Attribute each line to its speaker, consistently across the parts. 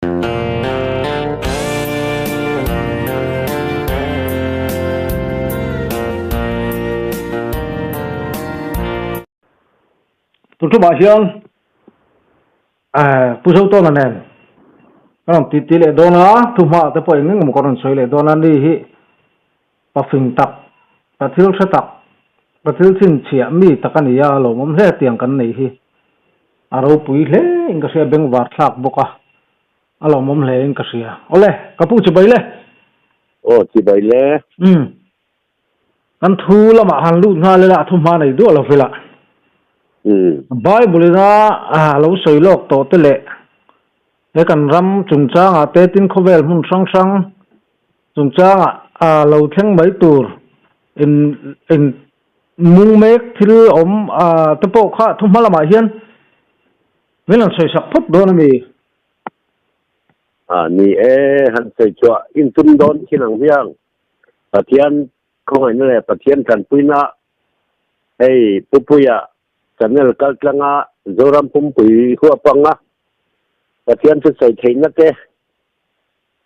Speaker 1: Tuntumah hian Pu Zotawna nen ka rawn titi leh dawn a, thuhma te pawh eng eng emaw ka rawn sawi leh dawn a, ni hi pafing tak, pa thil hre tak, pa thil chhinchhiah mi tak a ni a, lawmawm hle tiang kan nei hi a ropui hle in ka hria, bengvar thlak bawk a, a lawmawm hle in ka hria. Awle, ka pu chibai le.
Speaker 2: Aw, chibai le.
Speaker 1: Umm. Kan thu lamah han lut nghal ila a thu hma nei duah lo vela. Bible ina a lo sawi lawk tawh te leh he kan ram chungchangah te tin khawvel hmun hrang hrang chungchangah a lo thleng mai tur in in mung mek thil awm te pawh kha thu hma lamah hian min han sawi sak phawt dawn a ni.
Speaker 2: A ni e, han sawi chhuah intum dawn thin ang hiang. Pathian khawngaihna leh Pathian tanpuina hei Pupuia channel kaltlanga Zoram pumpui huap anga Pathian thusawi theihna te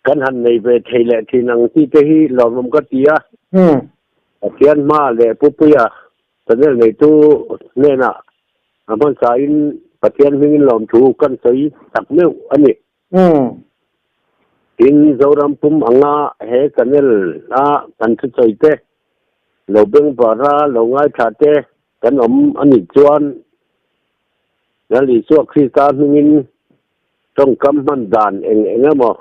Speaker 2: kan han nei ve thei leh thin ang tih te hi lawmawm ka ti a. Pathian hma leh Pupuia channel neitu hnenah a hmansain Pathian hmingin lawmthu kan sawi tak meuh a ni. Tin, Zoram pum anga he channel a kan thusawi te, lo bengvar a lo ngaithla te kan awm a nih chuan Lal Isua Krista hmingin tawngkam hman dan eng eng emaw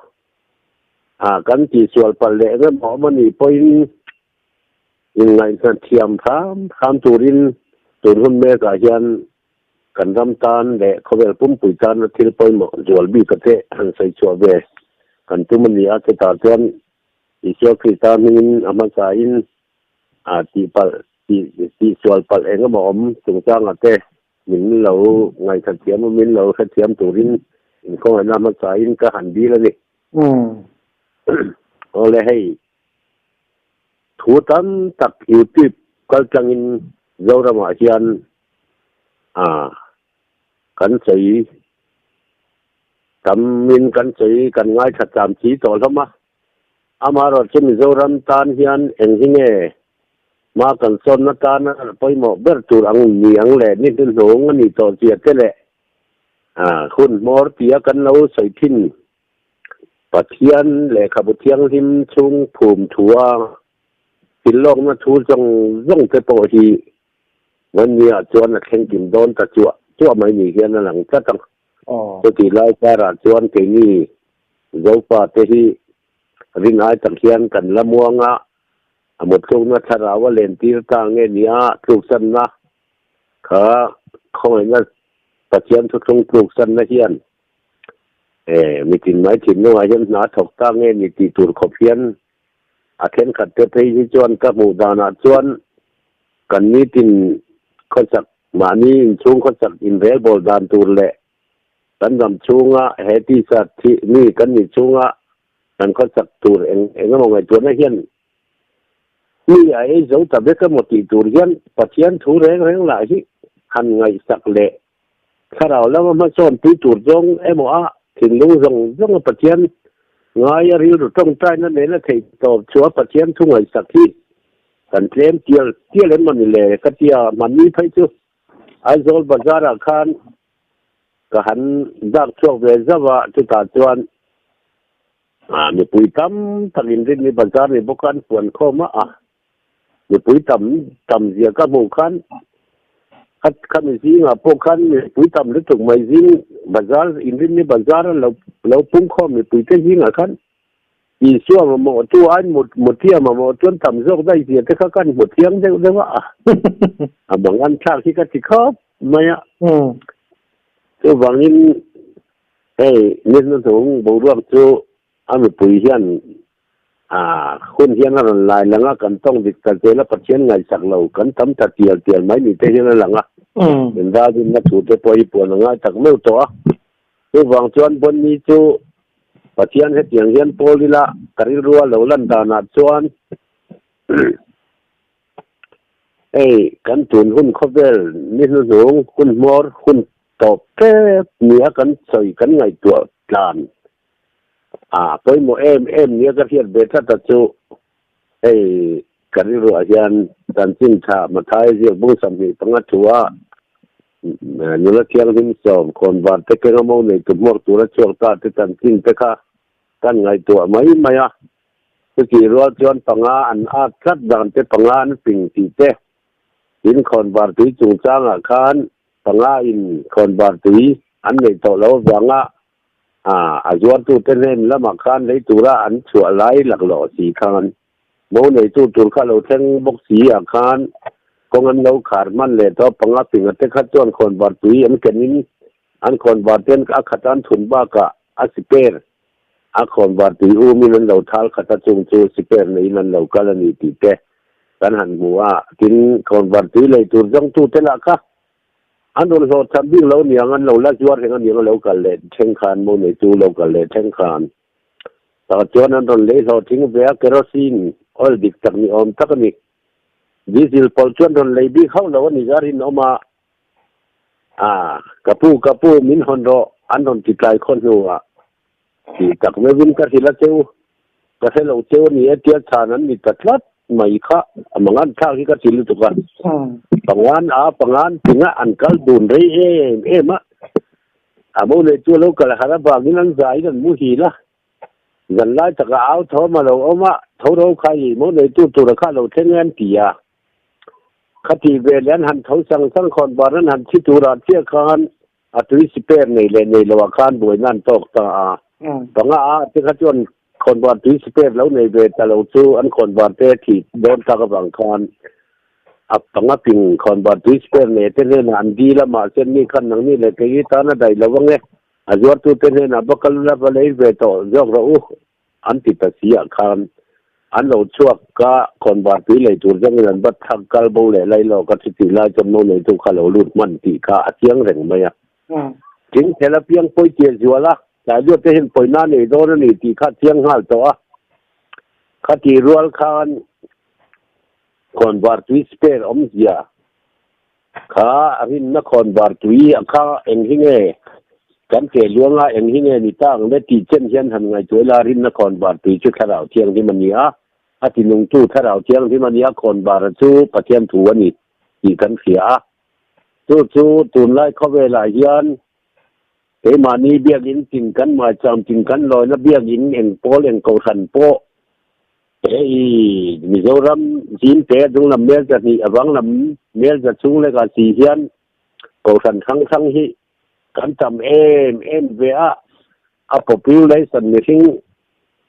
Speaker 2: ah kan tihsual palh leh eng emaw awm a nih pawhin inngaihna thiam hram hram turin tun hun mekah hian Kan ram tan leh khawvel pumpui tana thil pawimawh zual bika te han sawi chhuah ve kan tum a ni a, chutah chuan Isua Krista hmingin a hmasain a tihpalh tih tihsual palh eng emaw awm chungchangah te min lo ngaihthla thiam a, min lo hrethiam turin inkhawngaihna hmasain ka han dil a ni. Awle hei thu tam tak YouTube kaltlangin Zoramah hian A, kan sawi tamin kan sawi kan ngaithla tlam chi tawh hlawm a. Amaherawh chu Mizoram tan hian eng hi nge hma kan sawnna tana pawimawh ber tur ang ni ang leh ni hnuhnung a nih tawh zia te leh hun hmawr tia kan lo sawi thin Pathian lehkhabu thianghlim chhung phum thua thil lawkna thu zawng zawng te pawh hi Vannia chuan a thleng kim dawn ta chuah chuah mai ni hian a lang tlat ang. Chutih lai karah chuan keini Zopa te hi rin ai tak hian kan la muang a, a muttlukna thlarau a len tir ta nge nia tluksanna kha khawngaihna Pathian thuthlung tluksanna hian mitin mai thinlungah hian hna thawk ta nge ni tih tur khawp hian A thenkhat te phei hi chuan ka hmuh danah chuan kan nitin khawsak mahni inchhung khawsak inrelbawl dan tur leh kan ram chhunga he tisa thih mi kan nih chhunga kan khawsak tur eng eng emaw ngaihtuahna hian mi a ei zo ta vek emaw tih tur hian Pathian thu reng reng lah hi han ngaihsak leh Thlarau lama hmasawn pui tur zawng emaw a thinlung zawng zawnga Pathian ngaia rilru tawngtaina nena theih tawp chhuah Pathian thu ngaihsak hi kan tlem tial tial em mawni le ka tia hmanni phei chu Aizawl bazar ah khan ka han dak chhuak ve zauh a chutah chuan mipui tam tak inrinni bazar ni bawk a an puan khawm a. Mipui tam tam zia ka hmuh khan kha khami zingah pawh khan mipui tam lutuk mai zing bazar inrinni bazar a lo lo pung khawm mipui te zingah khan Isua mamawh tu aiin mut mutia mamawh chuan tam zawk daih zia te kha kan hmu thiang deuh deuh a a mangan thlak hi ka ti khawp mai a. Chuvangin hei ni hnuhnung boruak chu a mipui hian A hun hian a rawn lai lang a, kan tawng dik ta zel a, Pathian ngaihsak lo kan tam ta tial tial mai ni te hian a lang a, inralrinna thu te pawh hi puan a ngai tak meuh tawh a. Chuvang chuan Bonny chu Pathian hetiang hian pawl ila ka rilru a lo lan danah chuan hei kan tun hun khawvel ni hnuhnung hun hmawr hun tawp tep nia kan sawi kan ngaihtuah tlan. A pawimawh em em nia ka hriat ve tlat a chu hei ka rilruah hian chanchin tha Mathai ziak bung 25 thua nula thianghlim sawm khawnvar te keng a mo nei tu hmuak tura chhuak ta te chanchin te kha kan ngaihtuah mai mai a. Chutih rual chuan panga an at tlat dan te panga an ping tih te tin khawnvar tui chungchangah khan panga in khawnvar tui an neih tawh loh avanga A zuartute hnen lamah khan lei tura an chhuah lai laklawh si khan mo neitu tur kha lo thleng bawk si ah khan kawng an lo khar hman leh tawh panga pinga te kha chuan khawnvar tui an kenin an khawnvar ten a khat an thun bakah a siper a khawnvar tui umin an lo thal khat a chung chu siper neiin an lo kal a ni tih te kan han hmu a, tin khawnvar tui lei tur zawngtute lah kha An rawn hlawh tham bik lo niang, an lo la zuar reng aniang a lo kal leh thleng khan, mo neitu lo kal leh thleng khan. Pakhat chuan an rawn lei hlawh thing ve a, kerosene oil dik tak ni awm tak a ni. Diesel pawlh chuan rawn lei bik hauh lo a ni ka rinawm a, Ah, ka pu, ka pu, min hawn rawh, an rawn ti tlai khaw hnuah. Tih tak meuhin ka hrilh a cheu, ka hre lo cheu a ni e tia chhan an ni ta tlat mai kha a mangan thlak hi ka ti lutuk a. Pangan a pangan tinga an kal dun rei em em a, a mo nei chu a lo kal har avangin an zaiin an muhil a, zanlai takah au thawm a lo awm a, tho ro kha i mo neitu tura kha a lo thleng e an ti a. Khatih veleh an han tho sang sang khawn bar an han thi turah chiah khan A tui siper nei leh nei loah khan buaina an tawk ta a. Panga a te kha chuan khawnvar tui siper lo nei ve ta lo chu an khawnvar te thih dawn tak avang khan a panga ping khawnvar tui siper nei te hnenah an dil a, mahse mi khan nangni leh kei tan a daih lo ang e, a zuartute hnenah va kal ula va lei ve tawh zawk rawh u. An ti ta si ah khan an lo chhuak ka khawnvar tui lei tur zawngin an va thak kal bo leh lai lawk a, chutih lai chuan mo neitu kha lo lut hman tih kha a chiang reng mai a. Tin, thel apiang pawi tia zual a, tlai luat te hian pawina nei dawn a ni tih kha a chiang nghal tawh a. Khatih rual khan khawnvar tui spare awmzia Kha a rinna khawnvar tui a kha eng hi nge kan ke luanga eng hi nge ni ta ang le tih chen hian han ngaihtuah ila rinna khawnvar tui chu Thlarau Thianghlim a ni a, a tinungtu Thlarau Thianghlim a ni a, khawnvara chu Pathian thu a ni tih kan hria a. Chu chu tunlai khawvelah hian keimahni biakinn tin kan maicham tin kan lawina biakinn eng pawl eng kohhran pawh Hei Mizoram zim te a dung lam mel 200 a vang lam mel 100 chung lek ah si hian kohhran hrang hrang hi kan tam em em ve a, a population mihring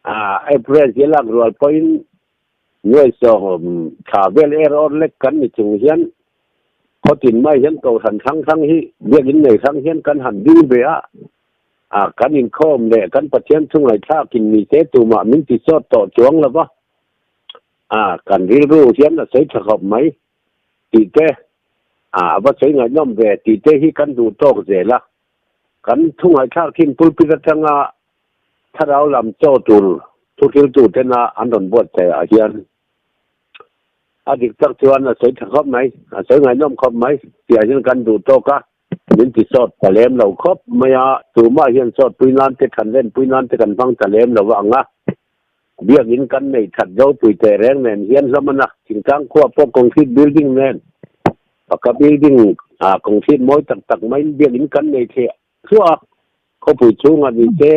Speaker 2: average hi lak rual pawhin nuai sawm thla vel er awr lek kan ni chung hian khawtin mai hian kohhran hrang hrang hi biakinn nei hrang hian kan han ding ve a. A, kan inkhawm leh kan Pathian thu ngaihthlakin mi te tumah min ti sawt tawh chuang lo va, a, kan rilru hian a sawi tha khawp mai tih te, a, a va sawi ngaihnawm ve tih te hi kan duh tawk zel a. Kan thu ngaihthlak thin pulpit atanga thlarau lam chaw tur thuhriltu tena an rawn buatsaih ah hian a dik tak chuan a sawi tha khawp mai, a sawi ngaihnawm khawp mai tih ah hian kan duh tawk a. Min ti sawt ta lem lo khawp mai a, tumah hian sawt pui nan te than len pui nan te kan hmang ta lem lo ang a, biakinn kan nei that ropui teh reng nen hian hlawm a na, thingtlang khua pawh concrete building nen paka building ah concrete mawi tak tak maiin biakinn kan nei thliah thluah a, khawpui chhungah ni se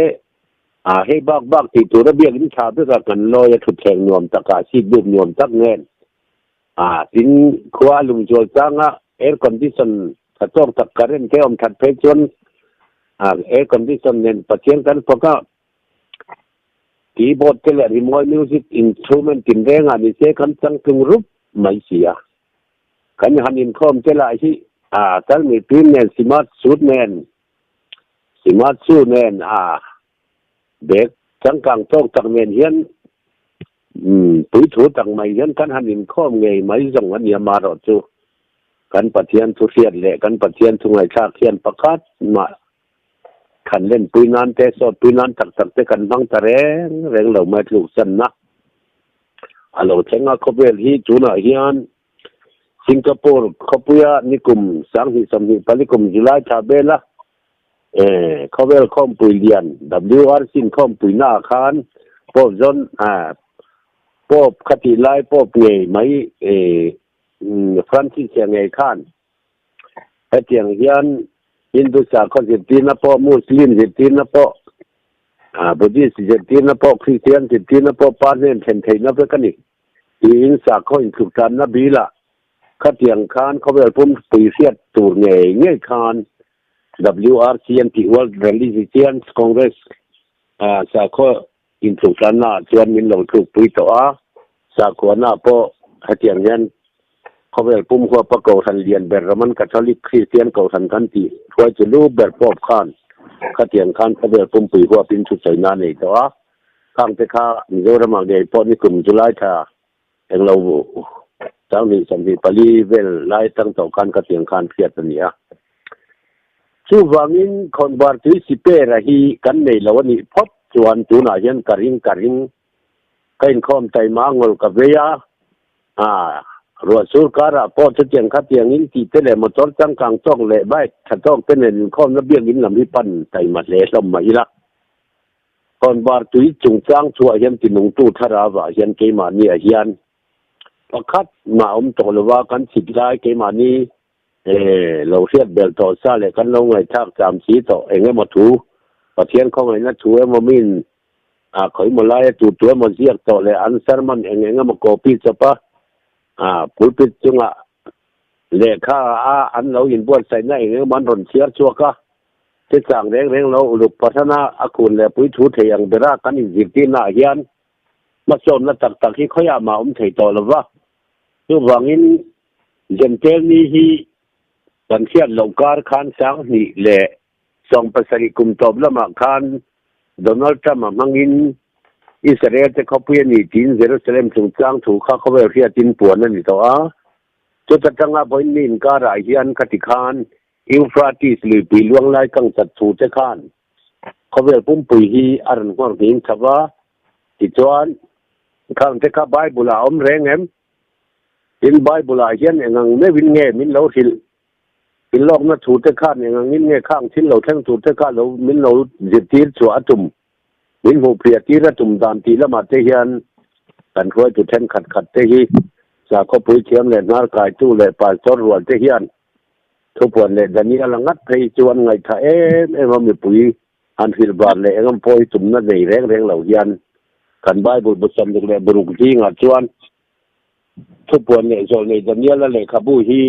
Speaker 2: ah hei bak bak tih tura biakinn tha vekah kan lawi a thutthleng nuam takah seat dup nuam tak nen Ah, tin khua a lum zual chang a, air condition tha tawk tak current te awm that phei chuan ah air condition nen Pathian kan fak a, keyboard te leh rimawi music instrument tinrengah ni se kan changtlung rup mai si a. Kan han inkhawm te lah hi ah tarmit pin nen smart suit nen smart shoe nen ah Bag changkang tawk tak nen hian puithu tak mai hian kan han inkhawm ngei mai zawng a nia marawh chu kan Pathian thu hriat leh kan Pathian thu ngaihthlak hian pakhat mah than lenpui nan te sawtpui nan tak tak te kan hmang ta reng reng lo mai tluk sanna a lo thleng a khawvel hi tunah hian Singapore khawpuia nikum 2024 kum July thla bela. Khawvel khawmpui lian WRC in khawmpui naah khan Pope John Pope khatih lai Pope ngei mai Francis a ngei khan hetiang hian Hindu sakhaw zirtirna pawh Muslim zirtirna pawh Buddhist zirtirna pawh Christian zirtirna pawh pa hnen thlen theihna vek a ni tiin sakhaw inthluktanna bilah khatiang khan khawvel pumpui hriat tur ngei ngei khan WRC an tih World Religions Congress sakhaw inthluktanna ah chuan min lo thlukpui tawh a, sakhuana pawh hetiang hian khawvel pum huapa kohhran lian ber Roman Catholic Christian kohhran kan tih hruai chu lu ber Pope khan khatiang khan khawvel pumpui huapin thusawiina a nei tawh a, khangte kha Mizoramah ngei pawh nikum July thla Englo 2024 vel lai atang tawh khan ka tiang khan hriat a ni a. Chuvangin khawnvar tui sipera hi kan nei lo a nih phawt chuan tunah hian ka ring ka ring ka inkhawm taima ngawl ka vei a, aa ruahsur karah pawh chutiang kha tiangin tih te leh motor changkang tawk leh bike tha tawk te nen inkhawmna biakinn lam hi pan taima hle hlawm mah ila. Khawnvar tui chungchang chhuah hian tinungtu thlarauah hian keimahniah hian pakhat mah awm tawh lova kan chhit lai keimahni lo hriat belh tawh sa leh kan lo ngaihthlak cham si tawh eng emaw thu Pathian khawngaihna thu emaw min a khawimaw laia tu tu emaw ziak tawh leh an sermon eng eng emaw copy chawp a pulpit chungah lehkha a an lo inbuatsaihna eng eng emaw an rawn chhiar chhuak a. Chechang reng reng lo uluk pahrana a khun leh pui thu thei ang bera kan inzirtirnaah hian hmasawnna tak tak hi khawiah mah awm thei tawh lo va. Chuvangin Jentail ni hi kan hriat loh kar khan 2017 kum tawp lamah khan Donald Trump-a hmangin Israel te khawpui a ni tiin Jerusalem chungchang thu kha khawvel hriatin puan a ni tawh a. Chuta tanga vawiin mi inkarah hian khati khan Euphrates luipui luang lai kang chat thu te khan khawvel pumpui hi a rawn nghawr nghing chho va, tichuan khang te kha Bible ah a awm reng em? Tin, Bible ah hian eng ang meuhin nge min lo hrilh? Inlawkna thu te khan eng angin nge khang thil lo thleng tur te kha lo min lo zirtir chhuah a tum, min hmuh phiah tir a tum dan tih lamah te hian kan hruaitu thenkhat khat te hi sakhawpui thiam leh hnar kaitu leh pastor rual te hian Thupuan leh Daniel-a ngat phei chu an ngaihthah em em a, mipui han hrilh bar leh engam pawh hi tumna nei reng reng lo hian kan Bible bu 76 zingah chuan Thupuan leh Zawlnei Daniel-a lehkhabu hi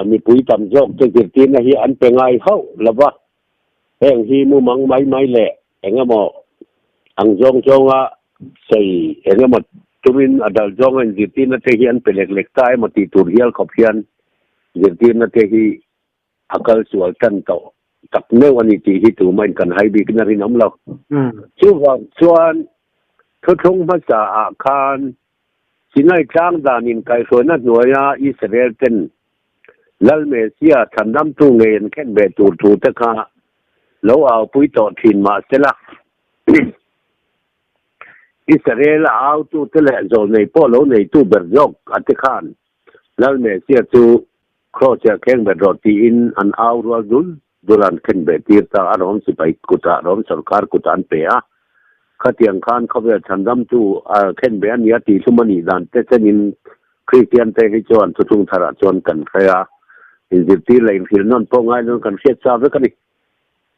Speaker 2: mipui tam zawk te zirtirna hi an pe ngai hauh lo va, heng hi mumang mai mai leh engemaw ang zawng zawnga sawi engemaw tumin a dal zawnga inzirtirna te hi an pe lek lek ta emaw tih tur hial khawp hian zirtirna te hi a kal sual tan tawh tak meuh a ni tih hi tumahin kan hai bikin a rinawm lo. Chuvang chuan thuthlung hmasa ah khan Sinai tlang danin kaihhruaina hnuaia Israel ten Lal Messiah chhandamtu ngei an khen ve tur thu te kha lo aupui tawh thin mah sela, Israel a autu te leh zawlnei pawh lo neitu ber zawk a te khan Lal Messiah chu Cross-ah kheng bet rawh tiin an au rual dul dul an khen ve tir ta a, Rom sipai kutah, Rom sorkar kutah an pe a. Khatiang khan khawvel chhandamtu a khen ve a nia tih hlum a nih dan te chenin Kristian te hi chuan thuthlung tharah chuan kan hre a, inzirtir leh inhrilh nawn pawh ngai nawn kan hriat sa vek a ni.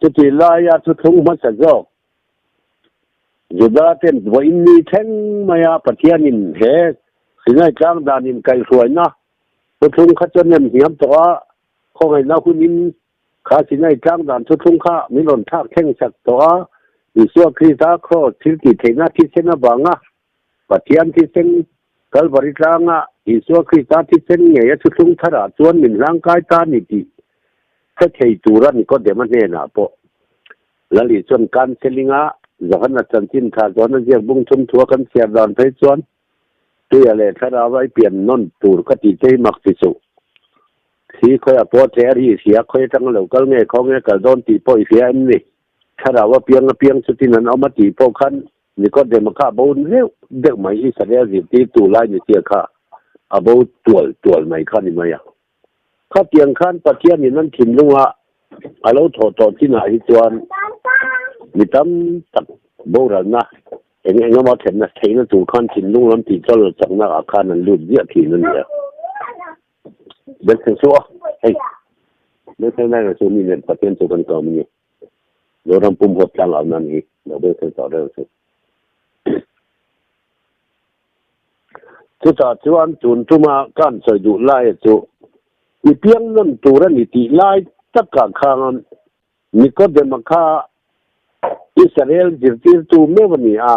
Speaker 2: Chutih laia thuthlung hmasa zawk Juda ten vawiin ni thleng maia Pathianin he Sinai tlang danin kaihhruaina thuthlung kha chuan nem hniam tawh a, khawngaihna hunin kha Sinai tlang dan thuthlung kha min rawn thlak thleng sak tawh a, Isua Krista kraws thil tih theihna thisen avanga Pathian thisen Kalvari tlanga Isua Krista thisen ngei a thuthlung tharah chuan min hlangkai ta ni tih hre thei tura Nikodema hnenah pawh Lal Isuan counselling-a Johana chanchin tha Johana ziak bung thum thua kan chhiar dan phei chuan Tuia leh Thlarau a i pian nawn tur ka tih che hi mak ti suh. Thli khawiah pawh a tleh a ri i hria, khawi atanga lo kal nge khaw nge kal dawn tih pawh i hria em ni? Thlarau a piang apiang chutin an awm a tih pawh khan Nikodema kha a bo deuh deuh mai, Israel zirtirtu lai ni sia kha a bo tual tual mai kha ni mai a. Khatiang khan Pathianin an thinlunga A lo thawh tawh chinah hi chuan mi tam tak boralna eng eng emaw thlenna theihna tur khan thinlung lam tih chawl chakna ah khan an lut ziah thin a ni a. Bethel chu a hei Bethel nai chu mi nen Pathian chu kan kawm a ni. Zoram pum huap tlang au nan hi lo Bethel tawh reng chu. Chutah chuan tun tuma kan sawi duh laia chu i piang nawn tur a ni tih lai takah khan Nikodema kha Israel zirtirtu meuh a ni a,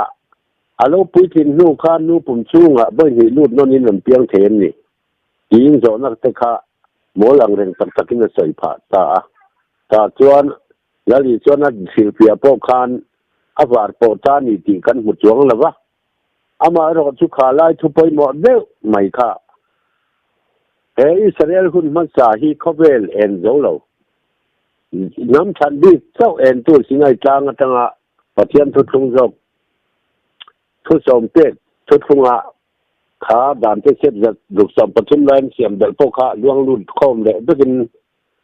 Speaker 2: a lo puitlin hnu khan nu pum chungah bawihnih lut nawnin an piang thei em ni? tiin zawhna te kha mawl ang reng tak takin a sawi phah ta a. Tah chuan Lali chuan a hrilhfiah pawh khan a var pawh ta ni tih kan hmu chuang lo va, Amaherawh chu kha lai thu pawimawh deuh mai kha he Israel hun hmasa hi khawvel en zo lo. Hnam chhan bik chauh entu Sinai tlang atanga Pathian thuthlung zawk thusawm pek thuthlunga kha dan te sep zat ruk 13 lai an siam belh pawh kha luang lut khawm leh vekin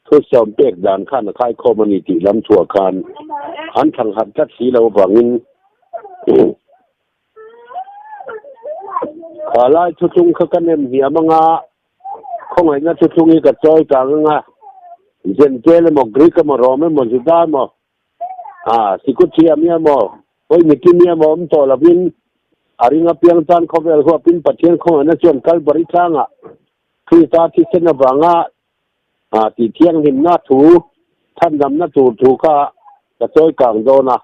Speaker 2: thusawm pek dan khan a khai khawm a ni tih lam thuah khan an thlang harh tlat si lo avangin Kha lai thuthlung kha ka nem hniam anga, khawngaihna thuthlung hi ka chawi kang anga, Jentail emaw, Greek emaw, Rom emaw, Juda emaw, Sikuthiam emaw, Pawimiti mi emaw awm tawh lovin a ring apiang tan khawvel huapin Pathian khawngaihna chuan Kalvari tlangah Krista thisen avanga tih thianghlimna thu thandamna tur thu kha ka chawi kang dawn a,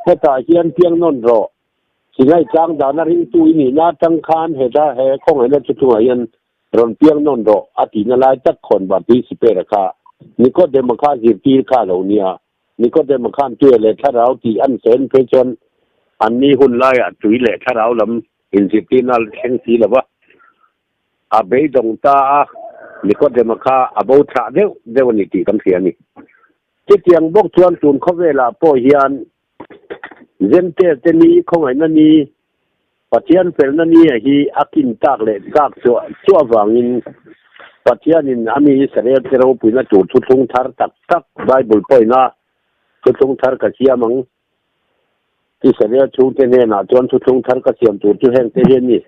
Speaker 2: hetah hian piang nawn rawh. Sinai tlang dana ringtu i nihna atang khan heta he khawngaihna chu chungah hian rawn piang nawn rawh a tihna lai tak khawn Baptist sipera kha Nikodema kha zirtir kha a lo nia. Nikodema khan tui leh thlarau tih an sawi phei chuan anni hun laiah tui leh thlarau lam inzirtirna a thleng si lo va. A beidawng ta a, Nikodema kha a bo thlah deuh deuh a ni tih kan hria a ni. Chutiang bawk chuan tun khawvelah pawh hian Jentail te ni, khawngaihna ni, Pathian felna ni a hi a kin tak leh tak chuah chuah avangin Pathianin a mi Israel te ropuina tur thuthlung thar tak tak Bible pawhin a thuthlung thar ka siam ang. Israel chhungte hnenah chuan thuthlung thar ka siam tur chu heng te hi a ni.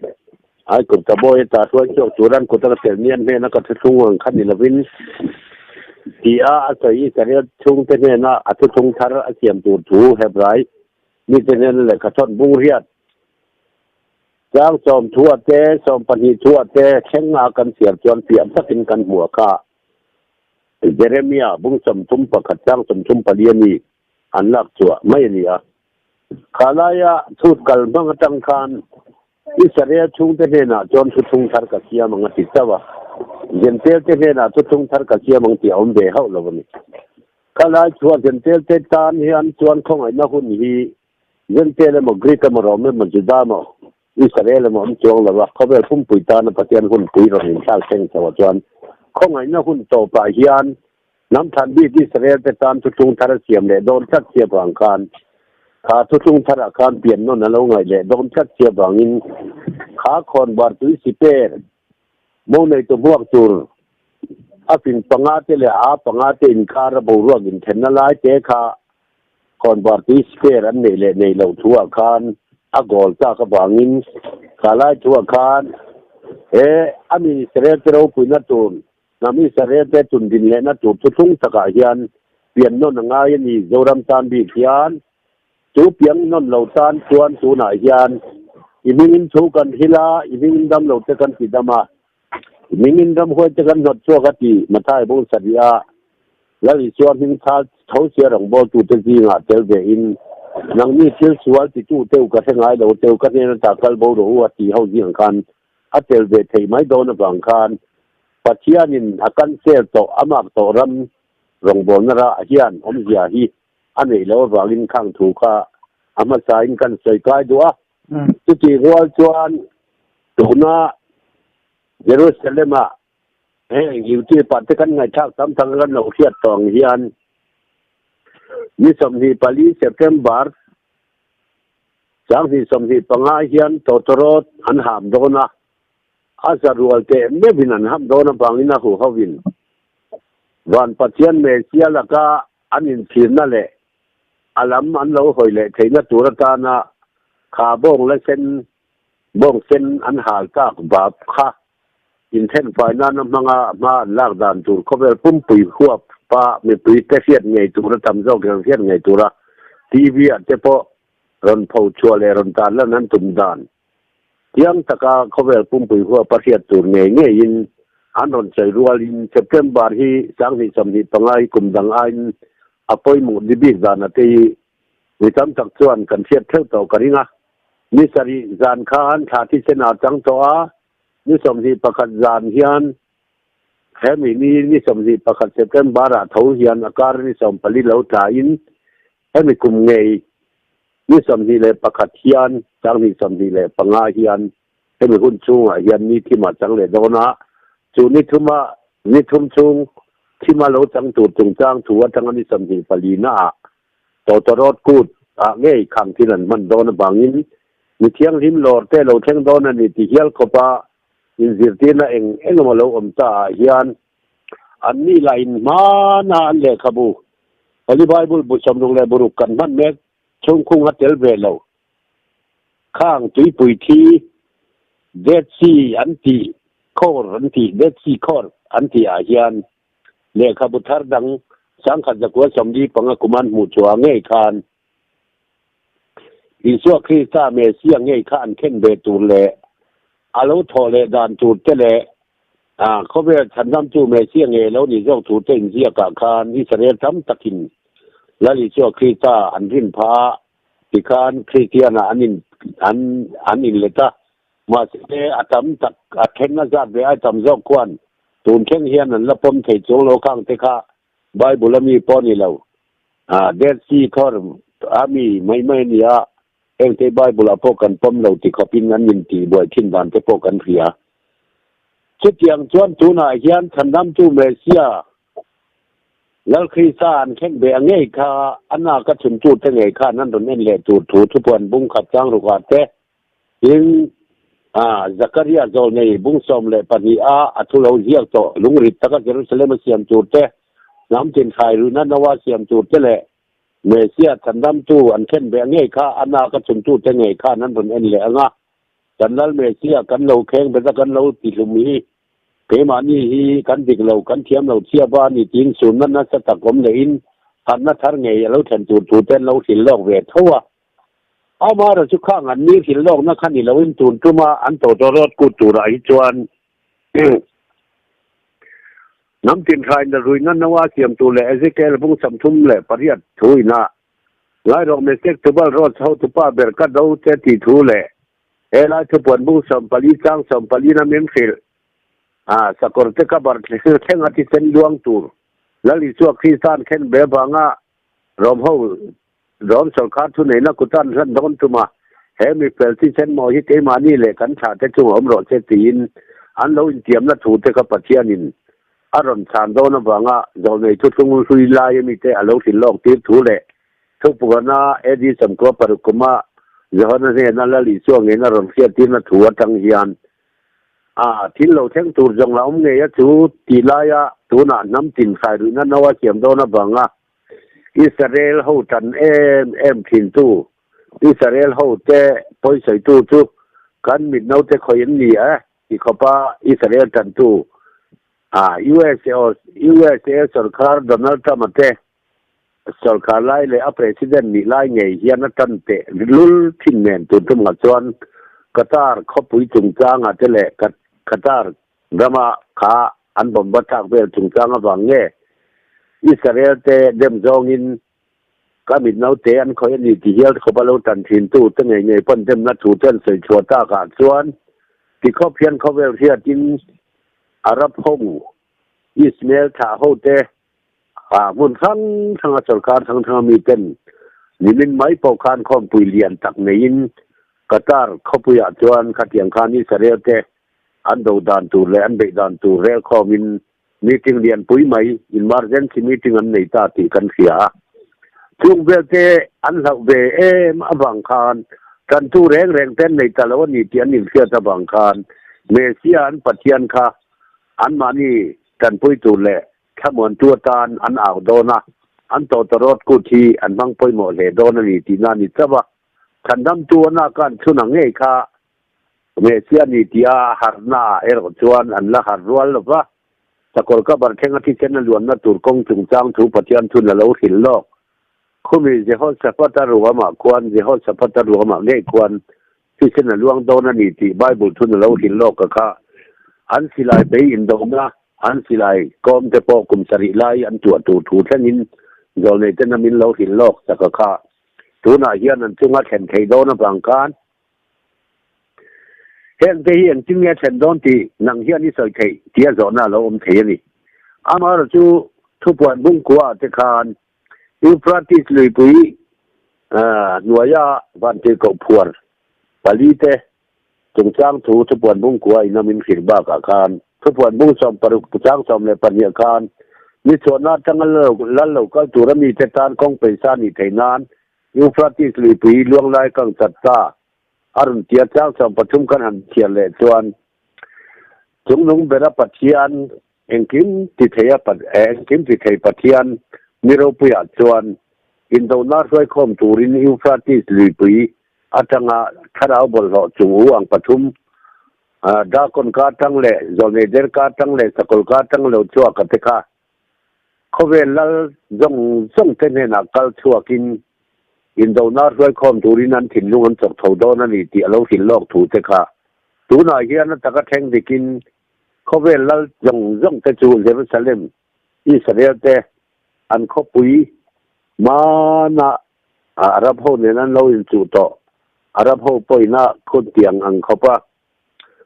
Speaker 2: Aigupta bawi ata hruai chhuak tur an kut a ka tel ni an hnena ka thuthlung ang kha ni lovin ti a a sawi Israel chhungte hnena a thuthlung thar a siam tur thu Hebrai mite hnena lehkha thawn bung riat chang sawm thu a te 12 thu a te thleng a kan siam chuan piah takin kan hmu a kha Jeremia bung 31 chang 34 a ni. An lak chhuah mai a ni a. Kha laia chhut kal hmang atang khan Israel chhungte hnenah chuan thuthlung thar ka siam ang a ti chauh a, Jentail te hnenah thuthlung thar ka siam ang tih a awm ve hauh lo a ni. Kha lai chhuah Jentail te tan hian chuan khawngaihna hun hi Jentail emaw Greek emaw Rom emaw Juda emaw Israel emaw awm chuang lo a, khawvel pumpui tana Pathian hun pui rawn inthlak thleng chhoh ah chuan khawngaihna hun tawpah hian Hnam than bik Israel te tan thuthlung thar a siam leh dawn tlat si avang khan kha thuthlung tharah khan pian nawn a lo ngaih leh dawn tlat si avangin kha khawnvar tui siper mo neitu hmuak tur a fing panga te leh a panga te inkar a boruak inthenna lai te kha khawnvar tui siper an neih leh neih loh thuah khan a goal tak avangin kha lai thuah khan he a mi Israel te ropuina tur Hnam Israel te tun din lehna tur thuthlung takah hian pian nawn a ngai a ni. Zoram tan bik hian chu piang nawn lo tan chuan tunah hian i hmingin thu kan hil a, i hmingin dam lo te kan ti dam a, i hmingin ramhuai te kan hnawt chhuak a ti Mathai bung sarih a Lal Isua hming thal tho sia rawngbawltute zingah tel ve in nangni thil sual titu teu ka hre ngai lo teu ka hnen ata kal bo rawh u a tih ho zingah khan a tel ve thei mai dawn avang khan Pathianin a cancel tawh a mak tawh ram rawngbawlna rah hian awmzia hi a neih loh avangin khang thu kha a hmasain kan sawi kai duh a. Chutih rual chuan tuna Jerusalem-ah heng YouTube-ah te kan ngaihthlak tam tak kan lo hriat tawh ang hian ni 24 September 2025 hian tawtawrawt an ham dawn a, a za rual teh meuhin an ham dawn avangin a huho in Van Pathian Messia laka an inchhirna leh a lam an lo hawi leh theihna tur atana kha bawng la sen, bawng sen an hal tak bap kha inthenfai nana hmanga hma an lak dan tur khawvel pumpui huap pa mipui te hriat ngei tura tam zawk in an hriat ngei tura TV ah te pawh rawn pho chhuah leh rawn tan lan an tum dan Chiang taka khawvel pumpui huapa hriat tur ngei ngeiin an rawn sawi rualin September hi 2025 hi kum dang aiin a pawimawh ni bik dan a te hi mi tam tak chuan kan hriat theuh tawh ka ring a. Ni sarih zan khan thla thisen a chang tawh a, ni 21 zan hian hemi ni ni 21 September ah tho hian a kar ni 14 lo tlain Hemi kum ngei ni 21 hian 2025 hian hemi hun chhungah hian ni thim a chang leh dawn a, chu ni thuma ni thum chhung thima lo chang tur chungchang thu atanga ni 24 naah Tawtawrawt kut ah ngei khang thil an hman dawn avangin mi thianghlim lawr te lo thleng dawn a ni ti hial khawpa inzirtirna eng eng emaw lo awm ta ah hian An ni lah in hmana an lehkhabu Holy Bible bu sawmruk leh buruk kan hman mek chhungkhung a tel ve lo. Khang tuipui thi Dead Sea an tih khawr an tih Dead Sea khawr an tih ah hian lehkhabu thar dang 1945 kum an hmuh chhuah ngei khan Isua Krista Messia ngei kha an khen ve tur leh a lo thawh leh dan tur te leh khawvel chhandamtu Messia ngei lo ni zawk tur te inziakah khan Israel tam takin Lal Isua Krista an rin phah a, tikhan Kristianah an in an an inlet a. Mahse a tam tak a then a zat ve ai tam zawk khuan tun thleng hian an la pawm thei chuang lo khang te kha Bible a mi pawh a ni lo. Dead Sea thawr a mi mai mai a ni a, hengte Bible ah pawh kan pawm lo ti khawpin an min tih buai thin dan te pawh kan hria. Chutiang chuan tunah hian Chhandamtu Messiah Lal Krista an thleng ve a ngei kha a nak a chhuntu te ngei khan an rawn en leh tur thu thupuan bung khat chang rukah te Tin, Zakaria zawlnei bung 12 a a thu lo ziak tawh lungrit taka Jerusalem a siam tur te, hnam tin thlai ruihna Noa siam tur te leh Messia chhandamtu an thlen ve ngei kha a nak a chhuntute ngei khan an rawn en leh ang a. Kan Lal Messia kan lo kheng bet a kan lo tihlum hi keimahni hi kan dik lo, kan thiam lo chhiap a ni tiin sunna nasa tak awm lehin hanna thar ngei a lo thlen tur thu te an lo hrilh lawk ve tho a. Amaherawh chu khang an ni hrilh lawkna kha ni loin tun tuma an tawtawrawt kut turah hi chuan hnam tinhrain la ruihna naua siam tur leh Ezekiel bung 38 thu ina Ngairawk Mesek Tubal Roads hotupa ber ka do che tih thu leh helai thupuan bung 14 chang 14 na min hrilh a sakawr te ka bar thleng a thisen luang tur Lal Isua Kristan khen be vanga Rom ho Rom sorkar thuneihna kutan hlan dawn tuma he mi fel thisen maw hi keimahni leh kan thlah te chung a awm rawh se tiin an lo intiamna thu te kha Pathianin a rawn chhan dawn avanga zawlnei thuthlung hlui lai ami te a lo hrilh lawk tir thu leh thupukana AD 96 kuma Johana hnena Lal Isua ngeina rawn hriattirna thu atang hian a thil lo thleng tur zawng la awm ngei a chu tih laia tunah hnam tin hrai ruihna no a siam dawn avanga Israel ho tan em em thintu, Israel ho te pawisawitu chu kan mit naute khawi an ni e ti khawpa Israel tantu USA USA sorkar Donald Trump-a te sorkar lai leh a president nih lai ngei hian a tan teh lul thin nen tun tumah chuan Qatar khawpui chungchanga te leh Qatar Rama kha an bomb a thlak vel chungchang avang nge Israel te dem zawngin ka mit naute an khawih a ni ti hial khawp a lo tan thintu te ngei ngei pawn demna thu te an sawi chhuah takah chuan ti khawp hian khawvel hriatin Arab ho Ismael thlah ho te hmun hrang hranga sorkar hrang hranga miten nimin mai pawh khan khawmpui lian tak neiin Qatar khawpuiah chuan khatiang khan Israel te an do dan tur leh an beih dan tur rel khawmin meeting lianpui mai emergency meeting an nei ta tih kan hria a. Chung velte an hlauh ve em avang khan tantu reng reng te an nei ta lo a ni tih an inhriat avang khan Messia an Pathian kha anmahni tanpui tur leh. Thlamuantu atan an au dawn a, an tawtawrawt kut hi an hmang pawimawh hle dawn a ni tihna a ni chauh a. Chhandamtu a naka an chhun ang ngei kha Messia ni tia harhna ah erawh chuan an la harh rual lo va. Sakawr ka bar thlenga thisen a luanna tur kawng chungchang thu Pathian chhun a lo hrilh lawk. Khumi Jehoshaphat-a ruamah khuan Jehoshaphat-a ruamah ngei khuan thisen a luang dawn a ni tih Bible chhun a lo hrilh lawk a kha. An silai bei indona, an silai kawm te pawh kum sarih lai an tuah tur thu thlengin zawlnei te namin lo hrilh lawk sak a kha. Tunah hian an chunga thlen thei dawn avang khan Heng te hi engtin nge thlen dawn tih nang hian i sawi theih tia zawhna a lo awm thei a ni. Amaherawh chu thupuan bungkua te khan Euphrates luipui hnuaia vantirhkoh phuar pali te chungchang thu thupuan bungkua in a min hrilh bakah khan thupuan bung 60 12 khan ni chhuahna atanga lal lo kal tura mite tan kawng peisa nih theih nan Euphrates luipui luanglai kang chat ta a rawn tia chang 13 kan han chhiar leh chuan chungnung bera Pathian engkim ti thei a engkim ti thei Pathian ni ropuiah chuan indona hruaikhawm turin Euphrates luipui atanga thlarau bawlhhlawh chung u ang pathum Dagon ka atang leh Zawlnei der ka atang leh Sakawlh ka atang lo chhuak a te kha Khawvel lal zawng zawng te hnenah kal chhuakin indona hruaikhawm turin an thinlung an chawk tho dawn a ni tih a lo hrilh lawk thu te kha tunah hian a taka thleng dikin khawvel lal zawng zawng te chu Jerusalem, Israel te an khawpui hmanah Arab ho nen an lo inchuh tawh. Arab ho pawhina khuntiang ang khawpa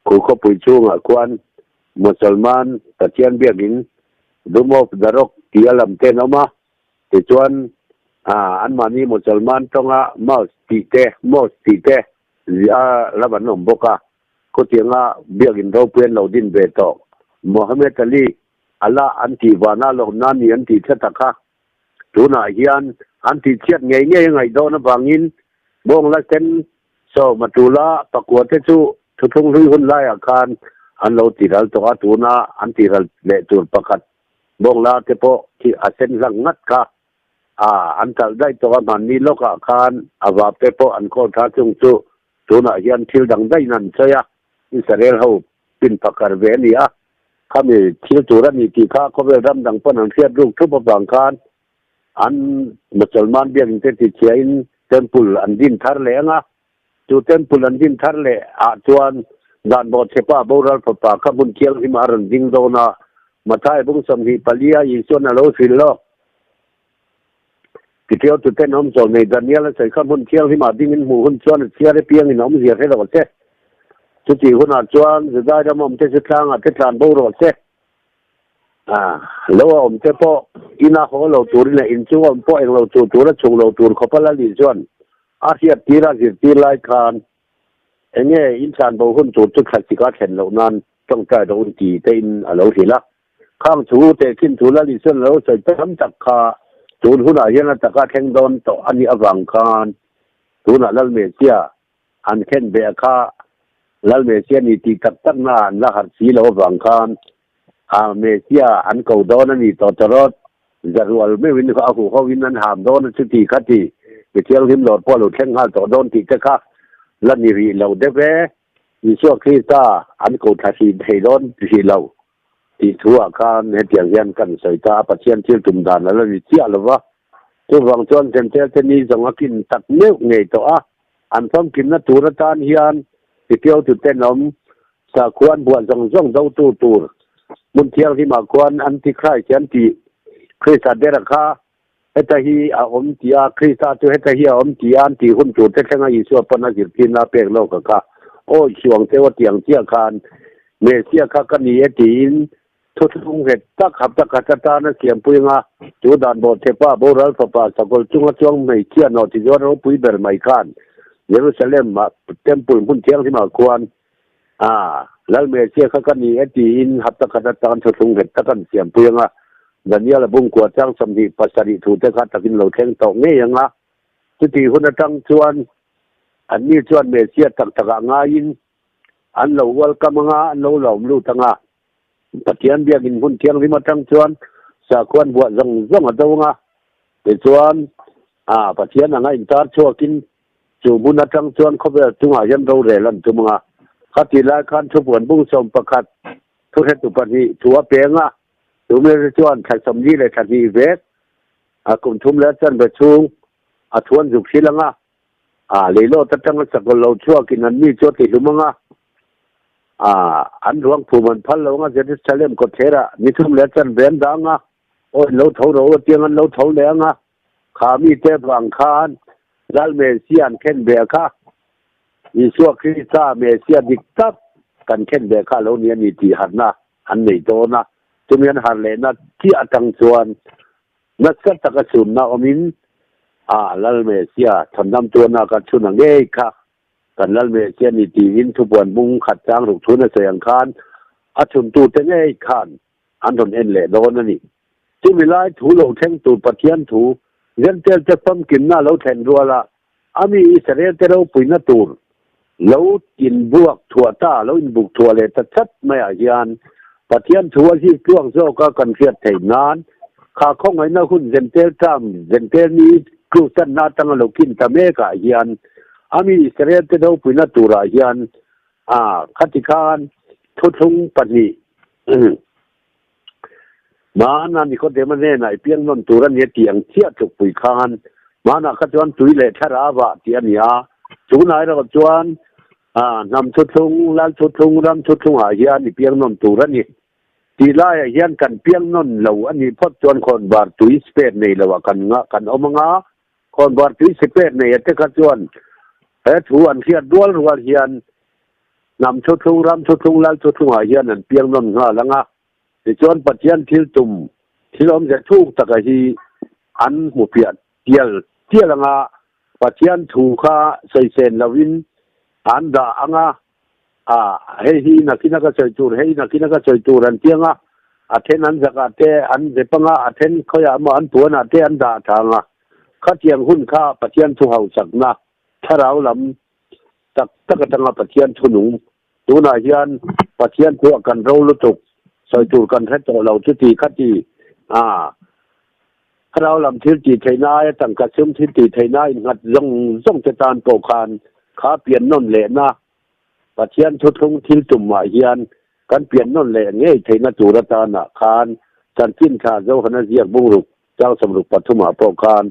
Speaker 2: Khu khawpui chhungah khuan Mosalman Pathian biakin Dome of the Rock tih a lam te an awm a, tichuan anmahni Mosalman tawnga Mosque tih te, Mosque tih te a lam an awm bawk a. Khawtianga biakin ropui an lo din ve tawh. Mohammed Ali Allah an tih vana lawmna ni an tih tlat a kha. Tunah hian an tihchhiat ngei ngei a ngaih dawn avangin bawng la sen Sawm a tul a, pakua te chu thuthlung hlui hun laiah khan an lo tiral tawh a, tuna an tiral leh tur pakhat bawngla te pawh khi a sen hlang ngat kha a, an talh daih tawh a, hmanni lawkah khan a vap te pawh an khawl tha chung chu tunah hian thil dang daihin an sawi a, Israel ho pin pakar ve a ni a, khami thil tur a ni tih kha khawvel ram dang pawn an hriat ruk thup avang khan An Mosalman biakinn te tichhiain temple an din thar leh ang a, chu temple an din thar leh ah chuan dan bawhchhepa boral fapa kha hmun thianghlim ah a rawn ding dawn a, Mathai bung 24 a Isuan a lo hrilh lawk. Titiau tuten awm zawh nei Daniel a sawi kha hmun thianghlim ah dingin hmuh hun chuan a chhiar apiangin a awmzia hre rawh se. Chutih hunah chuan Judai ram awmte chu tlangah te tlan bo rawh se. Lo a awm te pawh ina haw lo turin leh inchung a awm pawh englo chu tura chhuk lo tur khawpa Lali chuan a hriat tir a zirtir lai khan enge inthlan bo hun tur chu thla chika thlen loh nan tawngtai rawh un ti te in a lo hrilh a. Khang thu tehkhin thu Lali chuan a lo sawi tam tak kha tun hunah hian a taka thleng dawn tawh a nih avang khan tunah Lalmehchia An khen ve a kha Lal Messia ni tih tak tak na an la harh si lo avang khan a Messia an ko dawn a ni tawh tawrawt zarual meuhin a huh ho in an ham dawn a chuti kha ti mi thianghlim lawr pawh a lo thleng nghal tawh dawn tih te kha la ni rih lo deuh e. Isua Krista an ko thla hrih thei dawn hrih lo tih thu ah khan hetiang hian kan sawi ta a, Pathian thil tum dan a la ni chiah lo va, chuvang chuan Jentail te ni zawng a kin tak meuh ngei tawh a, an famkimna tur atan hian titiau tu tenawm sakhua an buah zawng zawng do tu tur hmun thianghlim ah khuan Antichrist an tih Krista dera kha heta hi a awm tih a, Krista chu heta hi a awm tih a an tih hun tur te thlenga Isua pawn a zirtirna a pek lawk a kha. Awi suang teuh a tiang chiah khan Messia kha ka ni e tiin thuthlung nghet tak hapta khat atana siampui anga chu dan bawhthepa boral fapa sakawlh chunga chuang hmeichhia nawh ti zuar ropui ber mai khan Jerusalem ah temple hmun thianghlim ah khuan a Lal Messia kha ka ni e tiin hapta khat atan thuthlung nghet tak an siampui anga Daniel a bungkua chang 27 thu te kha takin lo thleng tawh ngei anga chutih hun atang chuan anni chuan Messia tak takah ngaiin an lo welcome anga an lo lawm lut anga Pathian biakin hmun thianghlim atang chuan Sakhuan buah zawng zawng a do anga, tichuan a Pathian anga intar chhuakin chu hmun atang chuan khawvel chungah hian rorel an tum anga. Khatih lai khan thupuan bung 11 thuhretu pahnih thu a peng a, chu mi chuan thla 40 leh thla hnih vek a kum thum leh a chanve chhung a thuan zuk hrilh anga, a leilawt atanga sakawlh lo chhuakin an mi chu a tihlum anga, a an ruang phum an phal lo anga Jerusalem kawtthlerah ni thum leh a chanve an dah anga, aw in lo tho ro atiang an lo tho leh anga, kha mite vang khan Lal Messia an khen ve kha, Isua Krista Messia dik tak kan khen ve kha lo ni a ni tih harhna an nei dawn a, chumi an harh lehna chiah atang chuan nasa taka chhunna awmin a Lal Messia chhandam tuarna ka chhun a ngei kha kan Lal Messia ni tiin thupuan bung khat chang ruk chhun a sawi ang khan a chhuntute ngei khan an rawn en leh dawn a ni. Chumi lai thu lo thleng tur Pathian thu Jentail te famkimna lo thlen ruala a mi Israel te ropuina tur lo inbuak thuah ta, lo inbuk thuah leh ta chat maiah hian Pathian thu a hip tluak zawka kan hriat theih nan kha khawngaihna hun Jentail term, Jentail ni tluksanna atanga lo kin ta mekah hian a mi Israel te ropuina turah hian a khati khan thuthlung pahnih Hmana Nikodema hnenah i piang nawn tur a nia tih ang chiah tlukpui khan hmanah kha chuan tui leh thlarau ah tih a ni a, tunah erawh chuan hnam thuthlung, lal thuthlung, ram thuthlung ah hian i piang nawn tur a ni tih laiah hian kan piang nawn lo a nih phawt chuan khawnvar tui spare nei lo ah kan kan awm anga, khawnvar tui spare nei a te kha chuan he thu an hriat rual rual hian Hnam thuthlung, ram thuthlung, lal thuthlungah hian an piang nawn nghal ang a, tichuan Pathian thil tum, thil awmze thuk taka hi an hmu piah tial tial ang a, Pathian thu kha sawichen loin an dah ang a, a hei hi nakina ka sawi tur, hei nakina ka sawi tur an ti ang a, a then an zakah te an zep ang a, a then khawiah emaw an puanah te an dah tha ang a, khatiang hun kha Pathian thu hausakna thlarau lam tak tak atanga Pathian thunung tunah hian Pathian thuah kan ro lutuk sawi tur kan hre tawh lo chuti khati a thlarau lam thil tih theihna aia tangka sum thil tih theihna innghat zawng zawng te tan pawh khan kha pian nawn lehna Pathian thuthlung thil tumah hian kan pian nawn leh ngei theihna tur atana khan chanchin tha Johana ziak bungruk chang 63 ah pawh khan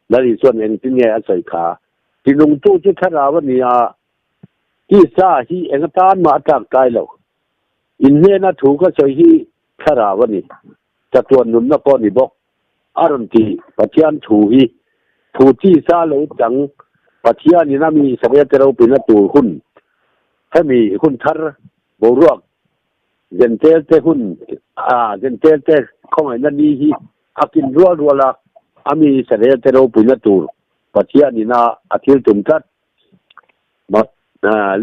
Speaker 2: Lal Isuan engtin nge a sawi kha? Tinungtu chu thlarau a ni a, tisa hi eng atan mah a tlak tlai lo. In hnena thu ka sawi hi thlarau a ni, chatuan nunna pawh a ni bawk, a rawn ti. Pathian thu hi thu tisa lo chang Pathianin a mi Israel te ropuina tur hun, hemi hun thar boruak Jentail te hun a Jentail te khawngaihna ni hi a kin rual rual a, a mi Israel te ropuina tur Pathianin a a thil tum tlat.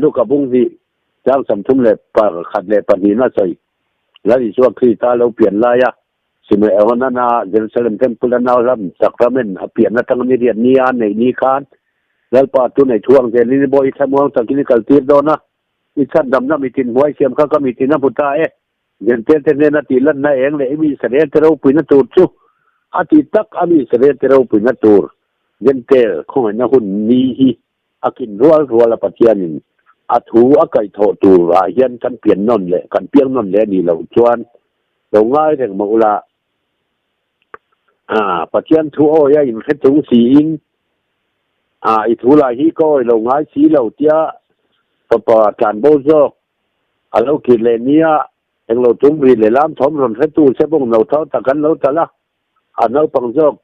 Speaker 2: Luka bung hnih chang 32 na sawi Lal Isua Krista lo pian laia Simeonana Jerusalem Temple a nau hlam sacrament a pian atanga ni riat ni a neih ni khan Lalpa chu nei thuang zelin i bawi thlamuang takin i kaltir dawn a, I chhandamna mitin hmuai siam kha ka mitin a hmu ta e. Jentail te hnena tih lanna eng leh i mi Israel te ropuina tur chu a ti tak a mi Israel te ropuina tur Jentail khawngaihna hun ni hi a kin rual rual a Pathianin a thu a kaihthawh tur ah hian kan pian nawn leh kan piang nawn leh a nih loh chuan lo ngai reng mah ula Pathian thu awi a inhre chung siin i thu lah hi ka awi lo ngai si lo tia fapa tlanbo zawk a lo kir leh nia englo tum ri leh lam thawm rawn hretu se bawng no thau tak an lo tal a, a naupang zawk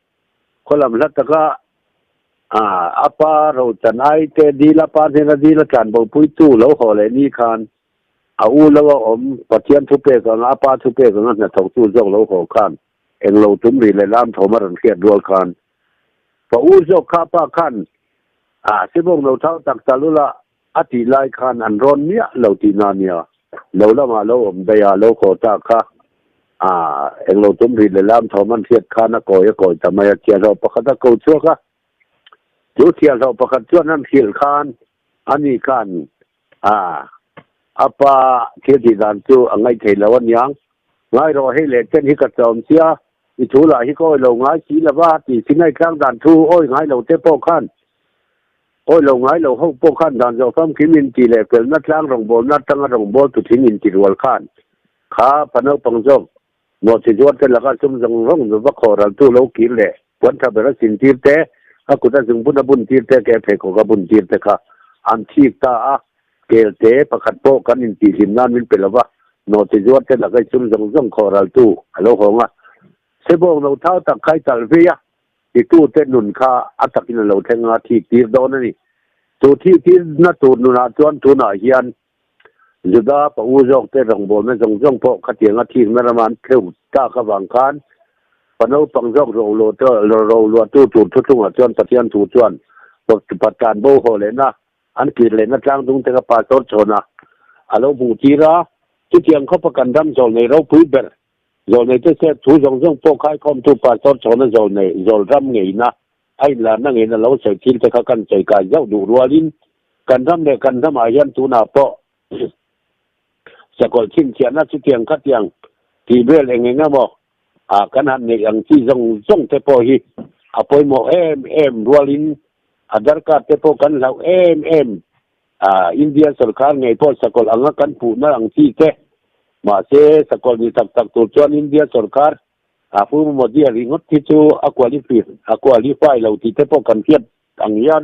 Speaker 2: khawlam hla taka a pa rochan ai te dil a pa hnena dil a tlanbo puitu lo haw leh ni khan A u lo a awm, Pathian thupek anga a pa thupek anga hnathawktu zawk lo haw khan englo tum ri leh lam thawm a rawn hriat rual khan pa u zawk kha pa khan a sibawng lo thau tak tal ula a tih lai khan an rawn miah lo tihna nia, lo lamah lo awm daih a lo haw ta kha a englo tum ri leh lam thawm an hriat khan a kawi a kawi ta mai a, thiahhlawh pakhat a ko chhuak a, chu thiahhlawh pakhat chuan an hrilh khan ani khan A, a pa thil tih dan chu a ngaih thei lo aniang. Ngai rawh hei leh chen hi ka chawm sia, i thu lah hi ka awi lo ngai si lo va ti Sinai tlang dan thu awi ngai lo te pawh khan awi lo ngai lo ho pawh khan dan zawh famkim in ti leh felna tlang rawngbawlna atanga rawngbawl tu thing in ti rual khan kha pa naupang zawk nawhchi zuar te laka sum zawng zawng va khawh raltu lo kir leh puan tha ber a sin tir te, a kut a zungbun a bun tir te, ke pheikhawk a bun tir te kha an thik ta a, kelte pakhat pawh kan intihhlim nan min pe lo va, nawhchi zuar te laka i sum zawng zawng khawh raltu a lo hawng a, sebawng lo thau tak kha i talh vei a, titute nun kha a takin a lo thleng a, thik tir dawn a ni. Chu thik tirna tur nunah chuan tunah hian Juda pa u zawkte rawngbawlna zawng zawng pawh khatianga thikna rama an tleu tak avang khan pa naupang zawk roluahtu tur thuthlungah chuan Pathian thu chuan Patlan bo haw lehna an kir lehna tlangdung te kha pastor chhawn a a lo hmuh tir a. Chutiang khawpa kan ram zawlnei ropui ber zawlneite sep thu zawng zawng pawh khaikhawmtu pastor chhawna zawlnei zawlram ngeina A inlarna ngeina lo sawi thil te kha kan sawi kai zauh duh rualin kan ram leh kan ramah hian tunah pawh sakawlh chhinchhiahna chutiang khatiang tih vel eng eng emaw ah kan han neih ang chi zawng zawng te pawh hi a pawimawh em em rualin Aadhar card te pawh kan hlauh em em ah India sorkar ngei pawh sakawlh anga kan puhna ang chi te mahse sakawlh ni tak tak tur chuan India sorkar A Pu Modi a ringawt hi chu a qualify a qualify lo tih te pawh kan hriat ang hian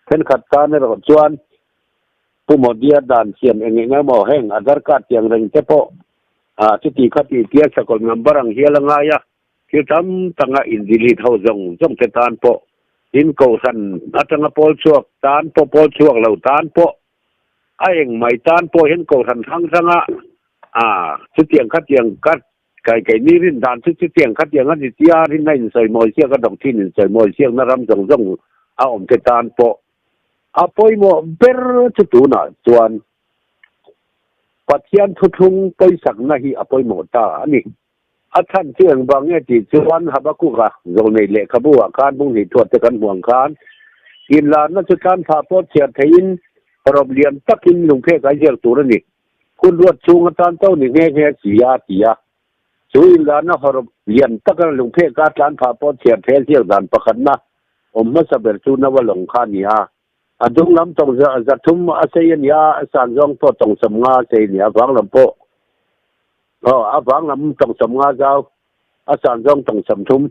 Speaker 2: thenkhat tan erawh chuan Pu Modi-a dan siam eng eng emaw heng Aadhar card tiang reng te pawh a chuti kha tih tia sakawlh number ang hial a ngai a, thil tam tanga in delete ho zawng zawng te tan pawh tin kohhran atanga pawl chhuak tan pawh pawl chhuak lo tan pawh a eng mai tan pawh hian kohhran hrang hranga a chutiang khatiang card Kai keini rin dan chu chutiang khatiang a ni tia rinna insawimawi siak a doctrine insawimawi siakna ram zawng zawng a awm te tan pawh a pawimawh ber chu tunah chuan Pathian thuthlung pawisakna hi a pawimawh ta a ni. A chhan chu engvang nge tih chuan Habakkuk-a zawlnei lehkhabu ah khan bung hnih thuat te kan hmuh ang khan inlarna chu tlanthla pawh chhiar theihin rawp lian takin lungphek a ziak tur a ni. Hun ruat chhung atan chauh ni nghe nghe si a, ti a. Chu inlarna hawrawp lian taka lungpheka tlan phah pawh chhiar thel ziak dan pakhatna awm hmasa ber chu Nawa lawng kha a ni a. A dung lam tawng 300 a sei a ni a, a san zawng pawh tawng 50 a sei a ni a, vang lam pawh aw a vang lam tawng 50 zau, a san zawng tawng 30.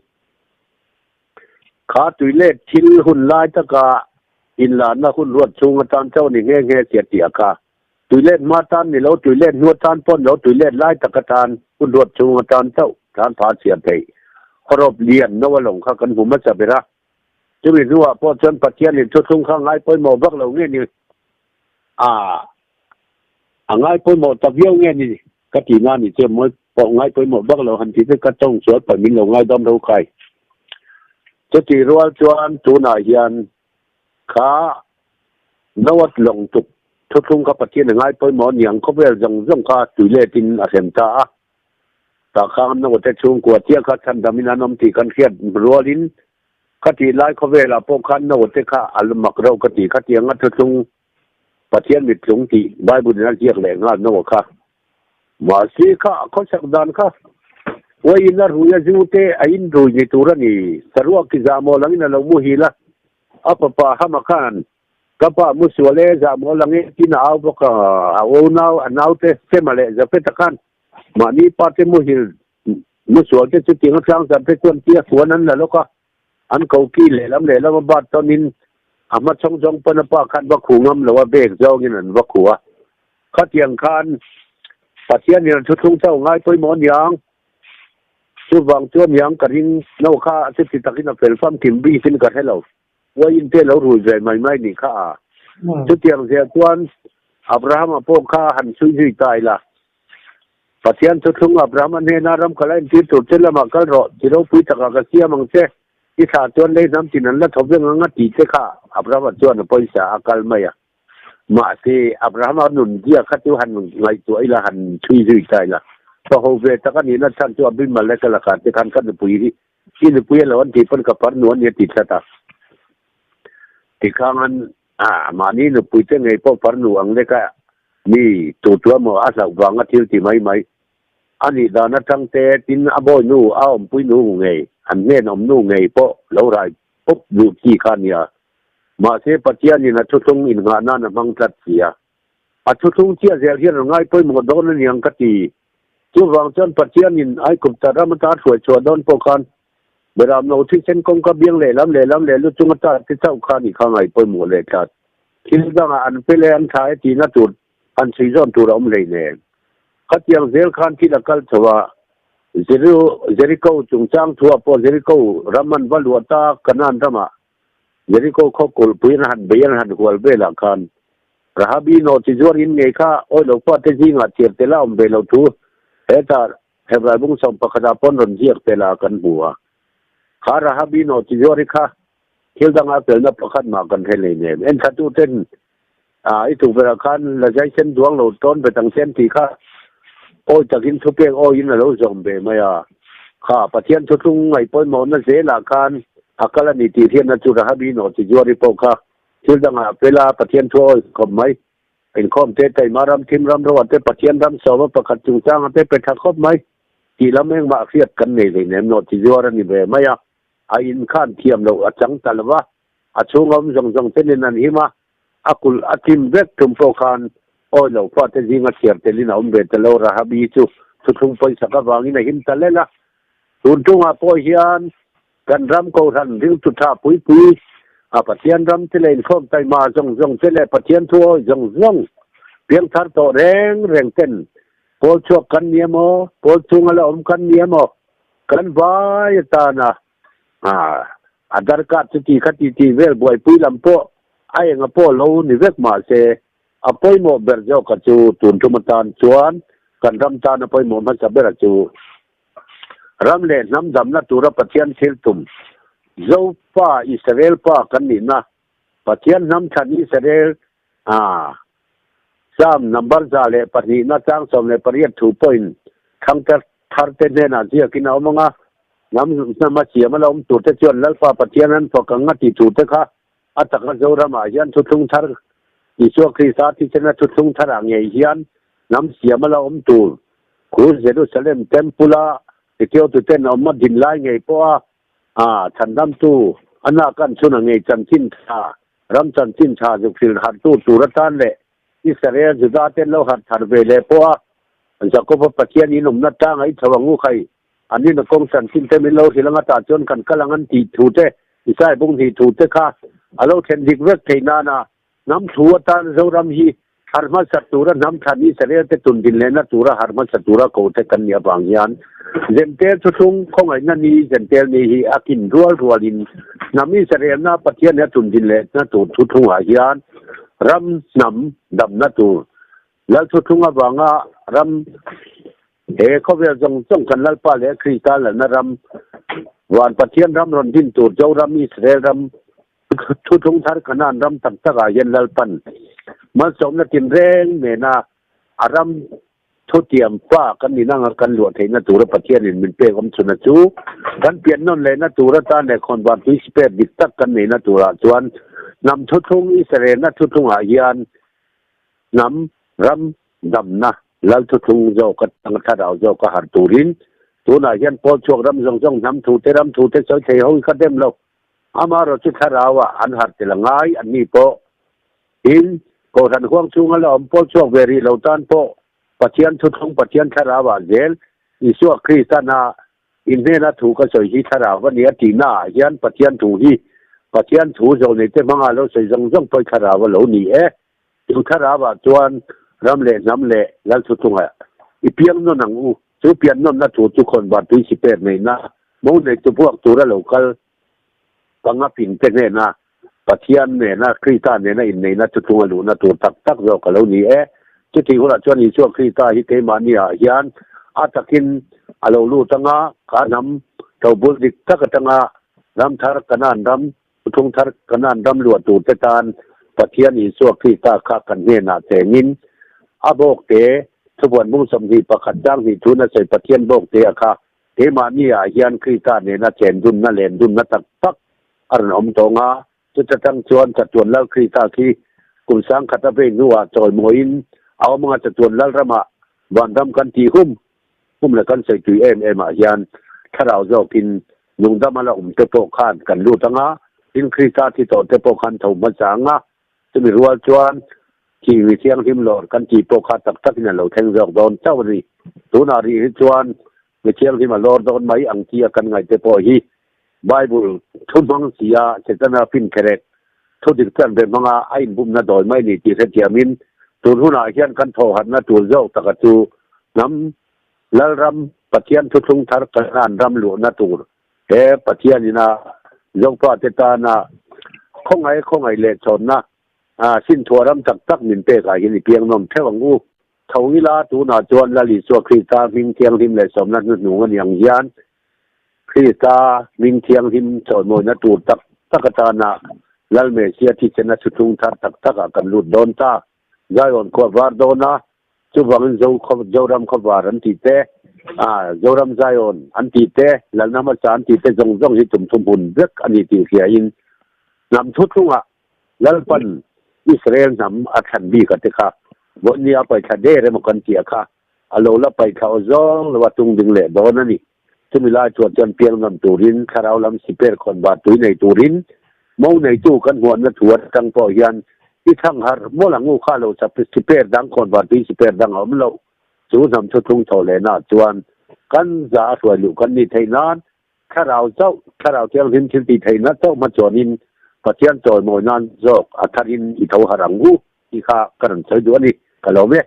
Speaker 2: Kha tuilet thil hun lai taka inlarna hun ruat chhung atan chauh ni nghe nghe si a ti a kha. Tuilet hma tan ni lo, tuilet hnu atan pawh ni lo, tuilet lai tak atan, hun ruat chhung atan chauh tlan pha chhiar theih. Hawrawp lian no a lawng kha kan hmu hmasa ber a. Chumi hnuah pawh chuan Pathianin thuthlung kha ngai pawimawh vak lo nge ni? A, a ngai pawimawh ta viau nge ni? Ka ti na ni che mawi pawh ngai pawimawh vak lo han ti te ka tawng sual pawh min lo ngaidam ro kai. Chuti rual chuan tunah hian kha Noah lawng tuk thuthlung kha Pathian a ngai pawimawh aniang khawvel zawng zawng kha tuiletin a hrem ta a. Tah khan Noah te chhungkua chiah kha chhandamin an awm tih kan hriat rualin khatih lai khawvelah pawh khan Noah te kha a mak reuh ka ti khatianga thuthlung Pathian mittlung tih Bible in a ziak leh nghal Noah kha. Mahse kha a khawsak dan kha uaiin a rui a zu te a inrui ni tur a ni. Saruak ki zahmawh langin a lo muhil a. A fapa Hama khan, Ka pa mu sual e, zahmawh lang e tiin a au bawk a. A unau a naute Sema leh Jafeta khan mahni pate muhil mu sual te chu tiang a tlang zar te chuan tia fuan an la lawk a. An koki lehlam lehlam a bat tawnin a hma chhawng zawng pawn a pa khan va khuh ngam lo a, bek zawngin an va khuh a. Khatiang khan Pathianin an thuthlung chauh ngai pawimawh aniang. Chuvang chuan niang ka ring no kha chuti takin a fel famkim bikin ka hre lo. Uaiin te lo rui ve mai mai nih kha a. Chutiang zia chuan Abrahama pawh kha han chhui zui ta ila. Pathian thuthlung Abrahama hnena ram kal a intir tur che lamah kal rawh, ti ropui takah ka siam ang che, i thlah chuan lei hnam tin an la tho veng ang a tih che kha Abrahama chuan a pawisa a kal mai a. Mahse, Abrahama nun zia kha chu han ngaihtuah ila, han chhui zui ta ila. Ka ho ve tak a nihna chhan chu Abimeleka lakah te khan ka nupui hi i nupui a lo an tih pawn ka farnu a ni a ti tlat a. Tikhangan mahni nupui te ngei pawh farnu ang leka mi tu tu emaw a hlauh vanga thil ti mai mai. A nih dan atang te tin a bawi nu a awmpui nu ngei an hnen awm nu ngei pawh lo rai pawp duh chi kha a nia. Mahse Pathianin a thuthlung innghah nan a hmang tlat si a. A thuthlung chiah zel hian a ngai pawimawh dawn a niang ka ti. Chuvang chuan Pathianin Aigupta ram ata hruai chhuah dawn pawh khan Beram no thisen kawngka biang lehlam lehlam leh lu chunga tar te chauh kha a nih kha ngai pawimawh leh tlat. Thil dangah an fel e an tha e tihna tur han chhui zawn tur a awm hlei nen. Khatiang zel khan thil a kal chho a, Jeriko chungchang thuah pawh Jeriko ram an va luah ta Kanaan ramah Jeriko khaw kulhpui an han bei an han hual velah khan Rahabi nawhchi zuar in ngei kha awi lo fate zingah thiar tel a awm ve lo thu hetah Hebrai bung sawm pakhatah pawn rawn ziak tel a kan hmu a. Kha Rahabi nawhchi zuar hi kha thil danga felna pakhat mah kan hre hlei nem. Enthlatu ten i tukverhah khan la zai sen duang lo tawn bet ang sen tih kha awi takin thupek awiin a lo zawm ve mai a. Kha Pathian thuthlung ngaih pawimawhna zelah khan a kal a ni tih hriatna chu Rahabi nawhchi zuari pawh kha thil dangah fel a, Pathian thu a awi khawp mai. Inkhawm te, Taima ram, Thim ram roa te, Pathian ram sawma pakhat chungchanga te pe tha khawp mai tih lam engmah hriat kan nei hlei nem nawhchi zuar a ni ve mai a. A in khan thiam loh a chang ta lo va, a chhung awm zawng zawng chenin an him a, a kulh a thim vek tum pawh khan awi lo fate zinga chhiar telin a awm ve ta lo. Rahabi chu thuthlung pawisak avangin a him ta lel a. Tun tungah pawh hian kan ram kohhran ringtu tha pui pui a Pathian ram te leh inkhawm taima zawng zawng te leh Pathian thu awi zawng zawng piangthar tawh reng reng ten pawl chhuak kan ni emaw, pawl chhunga la awm kan ni emaw, Kan vai atana Aadhaar card chu ti kha ti tih vel buaipui lam pawh a enga pawh lo ni vek mah se a pawimawh ber zawk a chu tun tum atan chuan kan ram tan a pawimawh hmasa ber a chu ram leh hnam damna tura Pathian thil tum Zopa Israel pa kan nihna Pathian hnam thlan Israel Psalm number 102 na chang 18 thu pawhin thangte tharte hnenah ziakin a awm ang a, hnam hnama siam a la awm turte chuan Lalpa Pathian an fak ang a ti turte kha a taka Zoramah hian thuthlung thar Isua Krista thisen a thuthlung tharah ngei hian hnam siam a la awm tur khu Jerusalem Temple-a titiotuten awm a din lai ngei pawha chhandamtu a nakan chhun a ngei chanchin tha Ram chanchin tha zuk hrilh harhtu tur atan leh Israel Juda ten lo harh thar ve leh pawh a, Jakob-a Pathian in awmna tlang a i chho ang u khai, an in a kawng chanchin te min lo hrilh anga tah chuan kan kal ang an tih thu te, Isai bung hnih thu te kha a lo thlen dik vek theih nana hnam thu atan Zoram hi Har hmasa tura hnam thlan Israel te tun din lehna tura har hmasa tura ko te kan nih avang hian Zentel thuthlung khawngaihna ni Zentel ni hi a kin rual rualin hnam Israelna Pathian hi a tun din lehna tur thuthlungah hian ram hnam damna tur Lal thuthlung avanga ram he khawvel zawng zawng kan Lalpa leh Krista lalna ram van Pathian ram rawn din tur Zoram Israel ram Thuthlung thar Kanaan ram tak takah hian Lalpan malsawmna tinreng nena a ram thutiam pa kan nih nanga kan luah theihna tura Pathianin min pek awm chhuna chu kan pian nawn lehna tur atan leh khawnvar tui spare dik tak kan neihna turah chuan hnam thuthlung Israelna thuthlungah hian hnam ram damna Lal thuthlung zawk atanga thlarau zawk a harh turin tunah hian pawl chhuak ram zawng zawng hnam thute ram thute sawi thei ho hi ka dem lo. Amaherawh chu thlarauah an harh tel a ngai an ni pawh. Tin, Kohhran huang chhunga la awm pawl chhuak ve rih lo tan pawh Pathian thuthlung Pathian thlarauah zel Isua Kristan-a inhnena thu ka sawi hi thlarau a ni a tihnaah hian Pathian thu hi Pathian thu zawhneite hmanga lo sawi zawng zawng pawh thlarau a lo ni e. Chu thlarauah chuan ram leh hnam leh lal thuthlungah i piang nawn ang u. Chu pian nawnna thu chu khawnvar tui siper neihna mo neitu buak tura lo kal panga pin te hnena Pathian nena Krista nena inneihna thuthlung a luhna tur tak tak zawk a lo ni e. Chutih hunah chuan Isua Krista hi keimahniah hian a takin a lo lut anga ka hnam tobul dik tak atanga ram thar Kanaan ram Thuthlung thar Kanaan ram luah turte tan Pathian Isua Krista kha kan hnenah chengin a bawkte thubuan bung 21 chang hnih thun a sawi Pathian bawkte a kha keimahni ah hian Krista nena chen dunna len dunna tak tak a rawn awm tawng a, chuta tang chuan chatuan Lal Krista khi kum 1000 a vei hnuah chawimawiin a awm anga chatuan Lal ramah vanram kan tih hum. pum leh kan sawi tui em em ah hian thlarau zawkin nungdam a la awm te pawh khan kan lut ang a, tin Krista thi tawh te pawh khan tho hmasa ang a, chumi rual chuan khi mi thianghlim lawr kan tih pawh kha tak takin a lo thleng zawk dawn chauh a ni. Tunah rih hi chuan mi thianghlim a lawr dawn mai ang tia kan ngaih te pawh hi Bible thu hmang sia Setana finkherek thu dik chan ve hmanga a inbumna dawi mai ni tih hrethiamin tun hunah hian kan thawhhatna tur zawk taka chu hnam Lalram Pathian thuthlung thar Kanaan ram luhna tur he Pathian ina Zofate tana khawngaih khawngaih leh chhawnna Sinthuah ram tak tak min pekah hian i piang nawm theuh ang u. Tho ila tunah chuan Lal Isua Krista hming thianghlim leh sawmna hnuhnung a ni ang hian Krista hming thianghlim chawimawina tur tak tak atana Lal Mesia thisen a thuthlung thar tak takah kan lut dawn ta. Zion khua var dawn a, chuvangin Zo Zoram khaw var an tih te, Zoram Zion an tih te, Lalna hmasa an tih te zawng zawng hi tum thuhmun vek a ni tih hriain hnam thuthlungah Lalpan Israel hnam a thlan bik a te kha vawinia a paihthla der emaw kan tih a kha a lo la paihthla aw zawng lo a tung ding leh dawn a ni. Chumi lai chuan chuan piang ngam turin thlarau lam siper khawn va tui nei turin mo neitu kan hmuahna thu atang pawh hian i thlang harh mawlh ang u kha lo siper dang khawn va tui siper dang a awm loh. Chu hnam thuthlung tho lehna chuan kan za a hruai luh kan ni theih nan Thlarau chauh, Thlarau Thianghlim thil tih theihna chauh hmachhuanin Pathian chawimawi nan zawk a tharin i tho harh ang u tih kha ka rawn sawi duh a ni. Ka lawm e.